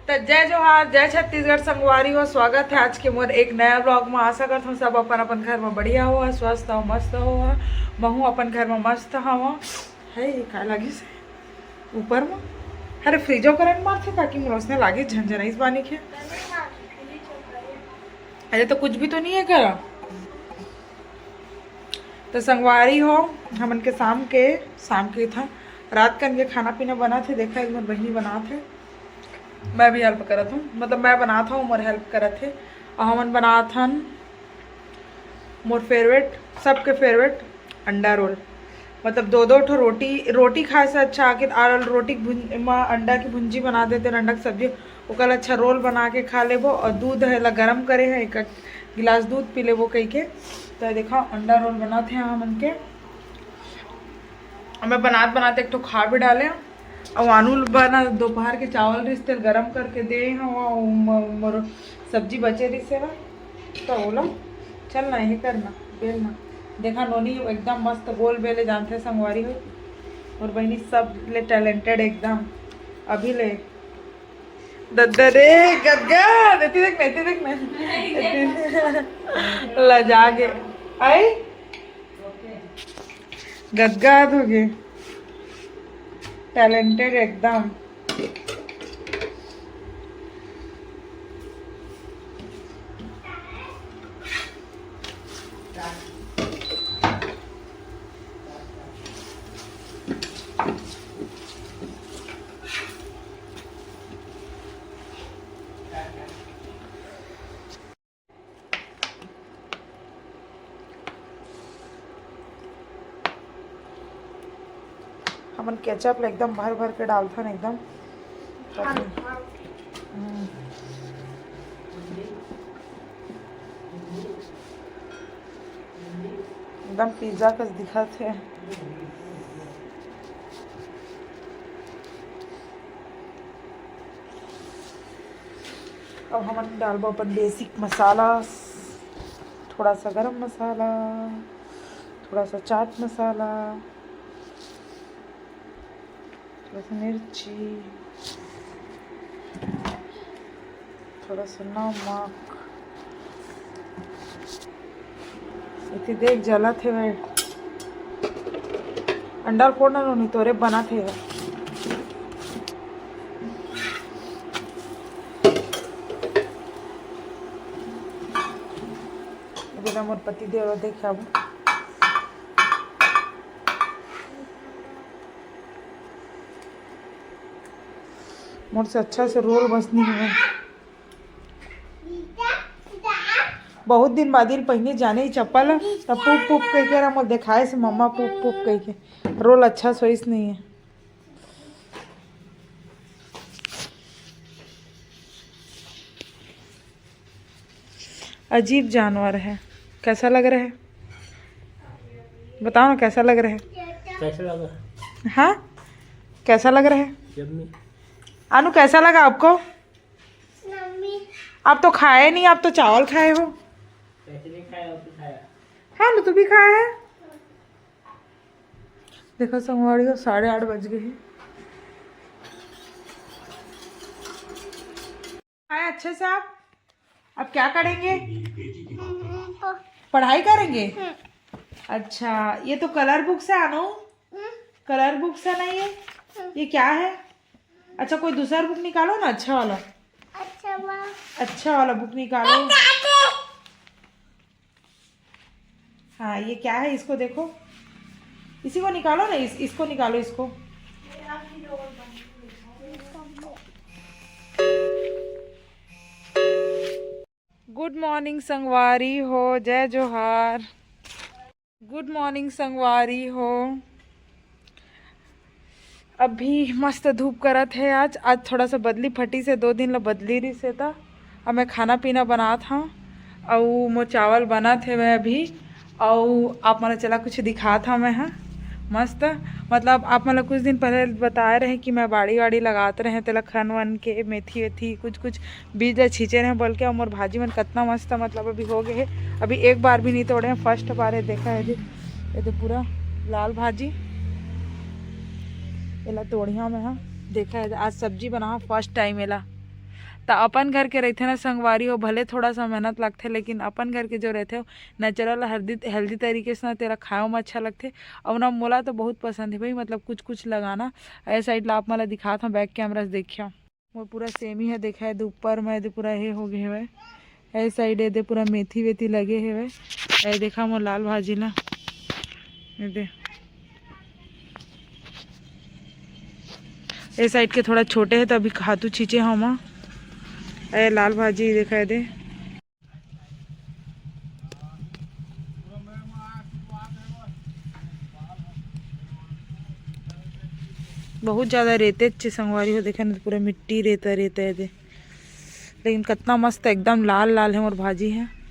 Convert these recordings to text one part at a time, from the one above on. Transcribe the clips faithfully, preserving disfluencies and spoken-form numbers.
त जय जोहार, जय छत्तीसगढ़ संगवारी हो, स्वागत है आज के मोर एक नया vlog में। आशा करत हूँ सब अपन अपन घर में बढ़िया हो, स्वस्थ हो, मस्त हो। महू अपन घर में मस्त हवा। है ये का लागिस ऊपर में? अरे फ्रिजो करंट मारथे काकी, मोर उसने लागे झनझनाइस बानी के। अरे तो कुछ भी तो नहीं है करा। तो संगवारी हो, हमन के शाम के, शाम के था, रात कन के खाना पीना बनाथे। देखा, एक मोर बहिनी बनाथे, मैं भी हेल्प करत हूँ, मतलब मैं बनात हूँ, मोर हेल्प करत हे। और हमन बनात हन मोर फेवरेट, सबके फेवरेट अंडा रोल। मतलब दो दो ठो रोटी, रोटी खाए से अच्छा आके आल रोटी के भुन-, मा अंडा की भुंजी बना देते, अंडा की सब्जी, ओकर अच्छा रोल बना के खा लेबो। और दूध है ला गरम करे है, एक गिलास दूध पी लेबो कह के। तो देखा अंडा रोल बनाते हैं हमन के। अब मैं बनात बनात एक ठो खा भी डाले। और आनू बना दोपहर के चावल रिस तेल गरम करके दे हवा, मोर सब्जी बचे रिस हे ना, तो बोला चल ना यही करना, बेल ना। देखा नोनी एकदम मस्त गोल बेले जानथे संगवारी हो, और बहनी सब ले टैलेंटेड एकदम। अभी ले दद्दा रे गदगद, एती देख ना, एती देख ना, लजा गे। आई गदगद हो गे, टैलेंटेड एकदम। हमन केचप ला एकदम भर भर के डालथन एकदम। हम्म। एकदम पिज्जा कस दिखत हे। अब हमन डालबो अपन बेसिक मसाला, थोड़ा सा गरम मसाला, थोड़ा सा चाट मसाला, थोड़ा सा मिर्ची, थोड़ा सा नमक। इति देख जलत हे भाई। अंडा ल फोड़ ना नोनी, तोरे बनात हे। अभी ना मोर पति देव देख आबो। मोर से अच्छा से रोल बस नहीं हुआ। बहुत दिन बाद ही पहिने जाने ही चप्पल, तब पूप पूप कह के मोर दिखाए से मम्मा पूप पूप कह के रोल अच्छा सोइस नहीं है। अजीब जानवर है। कैसा लग रहा है? बताओ ना, कैसा लग रहा है? कैसा लगा? हाँ, कैसा लग रहा है? यम्मी। अनु, कैसा लगा आपको? मम्मी। आप तो खाए नहीं, आप तो चावल खाए हो। कैसे नहीं खाया, वो तो खाया। हाँ, अनु, तू भी खाया है। देखो संगवारी हो, साढ़े आठ बज गए हैं। आए अच्छे से आप, अब क्या करेंगे? पढ़ाई करेंगे। अच्छा, ये तो कलर बुक्स है अनु। कलर बुक्स है ना ये? ये क्या है? अच्छा, कोई दूसरा बुक निकालो ना, अच्छा वाला। अच्छा वाला। अच्छा वाला बुक निकालो। हाँ, ये क्या है, इसको देखो, इसी को निकालो ना, इस, इसको निकालो, इसको। गुड मॉर्निंग संगवारी हो, जय जोहार। गुड मॉर्निंग संगवारी हो। अभी मस्त धूप करत है आज। आज थोड़ा सा बदली फटी से, दो दिन ला बदली रही से, त अब मैं खाना पीना बनात हूँ। अउ मोर चावल बनत हे वह अभी। अउ आप मन ला चला कुछ दिखात हूँ मैं, हाँ, मस्त। मतलब आप मन ला कुछ दिन पहले बताए रहे कि मैं बाड़ी वाड़ी लगात रहे, तेला खन वन के मेथी वेथी कुछ कुछ बीज ला छींचे रहे बोल के। अउ मोर भाजी मन कतना मस्त, मतलब अभी हो गए हे। अभी एक बार भी नहीं तोड़े हैं, फर्स्ट बार है। देखा है जी, ये तो पूरा लाल भाजी, एला तोड़िया में, हाँ। देखा है, आज सब्जी बना फर्स्ट टाइम एला। त अपन घर के रहिथे ना संगवारी हो, भले थोड़ा सा मेहनत लगथे, लेकिन अपन घर के जो रहिथे, वो नेचुरल, हेल्दी, हेल्दी तरीके से ना, तेला खाए में अच्छा लगथे। अउ ना, मोला तो बहुत पसंद है भाई, मतलब, कुछ कुछ लगाना। ए साइड ला आप मन ला दिखात हूँ, बैक कैमरा से देखिया, मोर पूरा सेमी है, देखा है, ऊपर में दे पूरा हे हो गए हवे। ए साइड ए दे पूरा मेथी वेथी लगे हवे। ए देखा मोर लाल भाजी ला, ए दे, ए साइड के थोड़ा छोटे है, तो अभी खातू छींचे हमा। ए लाल भाजी देखा ए दे। बहुत ज्यादा रेते अच्छे संगवारी हो, देखे ना, पूरा मिट्टी रेता रेता है दे। लेकिन कितना मस्त, एकदम लाल लाल है मोर भाजी है।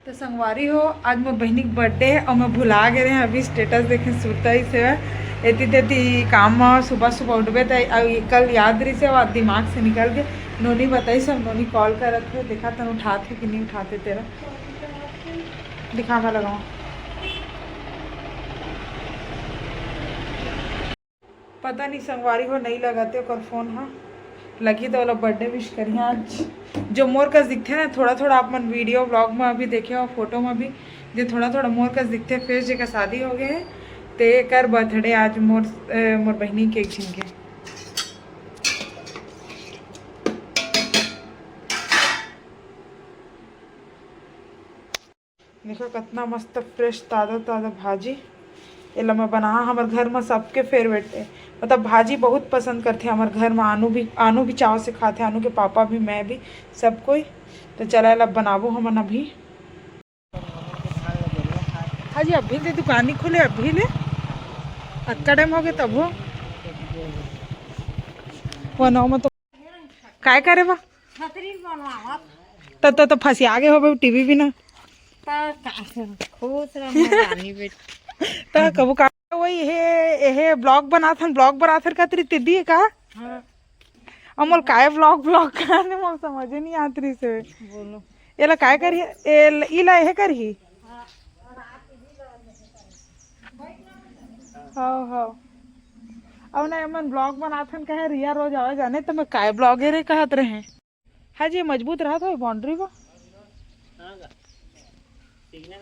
तो संगवारी हो, आज मोर बहिनी के बर्थडे है और मैं भुला गए रहे, अभी स्टेटस देखे सुरता ही से। एती तेती काम में सुबह सुबह उठबे त, अउ ये कल याद रही से, और दिमाग से निकल गए। नोनी बताई सब, नोनी कॉल करत हुए, देखा तन उठात है कि नहीं उठाते तेरा। दिखा मैं लगाऊँ। पता नहीं संगवारी हो, नहीं लगाते ओकर फोन हा। लगी तो ओला बर्थडे विश करिहा आज। जो मोर कस दिखथे ना थोड़ा थोड़ा, आप मन वीडियो व्लॉग में अभी देखे हो, फोटो में भी, जे थोड़ा थोड़ा मोर कस दिखथे, फेस जेकर शादी हो गए है, ते कर बर्थडे आज मोर, अ, मोर बहिनी के एक झिन के। देखो कितना मस्त फ्रेश ताजा ताजा भाजी। एला मैं बना, हमर घर में सबके फेवरेट है, मतलब भाजी बहुत पसंद करथे हमर घर में। आनू भी, आनू भी चाव से खाथे, आनू के पापा भी, मैं भी, सब कोई। तो चला एला बनाबो हमन अभी। हाँ जी, अभी ले दुकान ही खुले, अभी ले अतका टाइम हो गए तब हो। वो नौ में तो काय करे बा? छतरी बनवावत। त, त, त फंसिया गे होबे टीवी बिना। त का करूं? खुश रह मोर रानी बेटी। त कबू का वही हे, हे ब्लॉग बनाथन, ब्लॉग बनाथन कतरी तिदी का? हाँ। अमोल काय ब्लॉग, ब्लॉग का ने मोर समझे नहीं आत रही से। बोलो। एला काय करी? एल-, इला हे करी? हाँ, हाँ। अब ना एमन ब्लॉग बनाथन कहे रिया रोज आवे जाने, त मैं काय ब्लॉग हे रे कहत रहे। हाँ जी, मजबूत रहा था बाउंड्री को। एकदम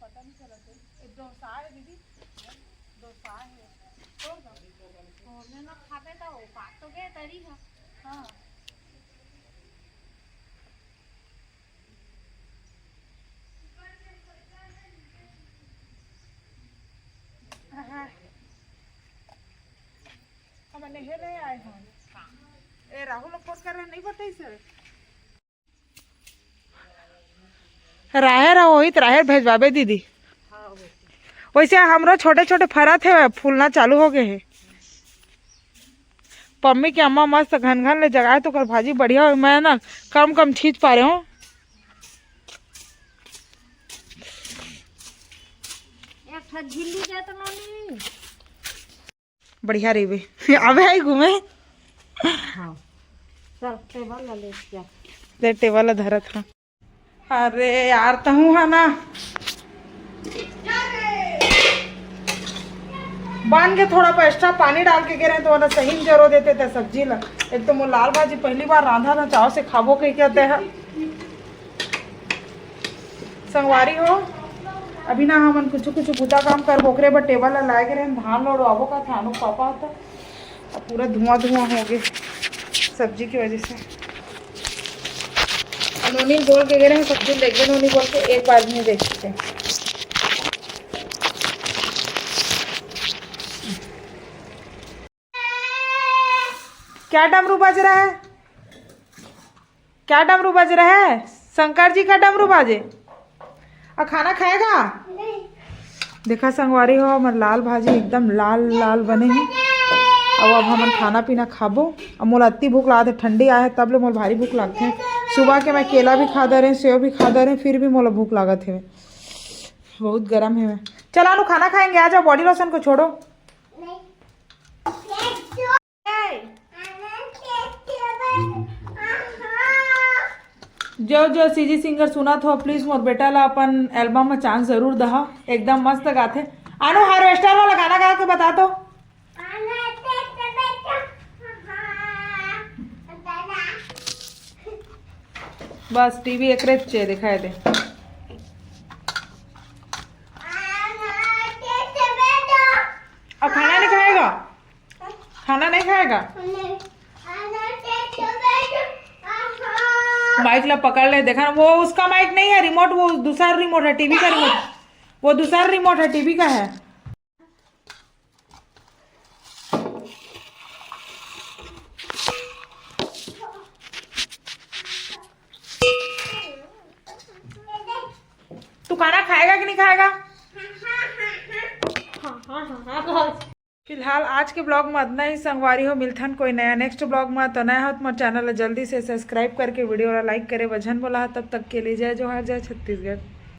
पता नहीं चला तो। एक डोसा है दीदी, डोसा है। तोड़ दो। हमने ना खाते था वो, बात तो गए तरी है। हाँ। हाँ। हम नहे ले आए हैं। ए, राहुल फोन कर रहे, नहीं बताई सर। राहेर ह होही त राहेर भेजवाबे दीदी। वैसे हमरो छोटे छोटे फरत हे, फूलना चालू हो गए हे। पम्मी के अम्मा मस्त घन घन ले जगाए तो ओकर भाजी बढ़िया होही। मैं ना कम कम छींच पा रहे हूँ। एक ठो झिल्ली दे तो नोनी। बढ़िया रहिबे। अबे आई घूमे। हाँ। चल, टेबल ला ले जा। ले, टेबल ला धरत हूँ। अरे यार, तहूँ हा ना। बांध के थोड़ा पर एक्स्ट्रा पानी डाल के गे रहे, तो वाला सही में जरो देते थे सब्जी ला। एक तो मोर लाल भाजी पहली बार रांधा था, चाव से खाबो कह के आते हैं। संगवारी हो, अभी ना हमन कुछ कुछ बुता काम करबो, ओकरे बर टेबल ला लाए के रहे, धान लोड़वाबो का, थानो पापा होता, अब पूरा धुआं धुआं हो गए सब्जी की वजह से। नोनी बोल के गए रहे सब्जी देख दे, नोनी बोल के एक बार नहीं देखते। क्या डमरू बज रहा है? क्या डमरू बज रहा है? शंकर जी का डमरू बाजे। और खाना खाएगा? देखा संगवारी हो, हमर लाल भाजी एकदम लाल लाल बने हे। अब अब हमन खाना पीना खाबो। अब मोला अत्ती भूख लागत हे, ठंडी आए हे, तब ले मोला भारी भूख लागथे। सुबह के मैं केला भी खा दे रहे, सेव भी खा दे रहे, फिर भी मोला भूख लागत हे। बहुत गरम हे। चल अनु, खाना खाएंगे, आ जाओ, बॉडी लोशन को छोड़ो। जो जो सीजी सिंगर सुनत हो, प्लीज मोर बेटा ला अपन एल्बम में चांस जरूर दहा, एकदम मस्त गाथे। अनु, हार्वेस्टर वाला गाना गा के बता तो। बस टीवी एकरे चे दिखाई दे। अब खाना नहीं खाएगा, खाना नहीं खाएगा। माइक ला पकड़ ले, देखा ना, वो उसका माइक नहीं है, रिमोट, वो दूसरा रिमोट है, टीवी का रिमोट, वो दूसरा रिमोट है, टीवी का है। तू खाना खाएगा कि नहीं खाएगा? हाँ, हाँ, हाँ, हाँ, हाँ। फिलहाल आज के ब्लॉग में इतना ही संगवारी हो, मिलथन कोई नया नेक्स्ट ब्लॉग में। तो नया हो तो मोर चैनल ला जल्दी से सब्सक्राइब करके वीडियो ला लाइक करे बर झन बोला। तब तक के लिए जय जोहार, जय छत्तीसगढ़।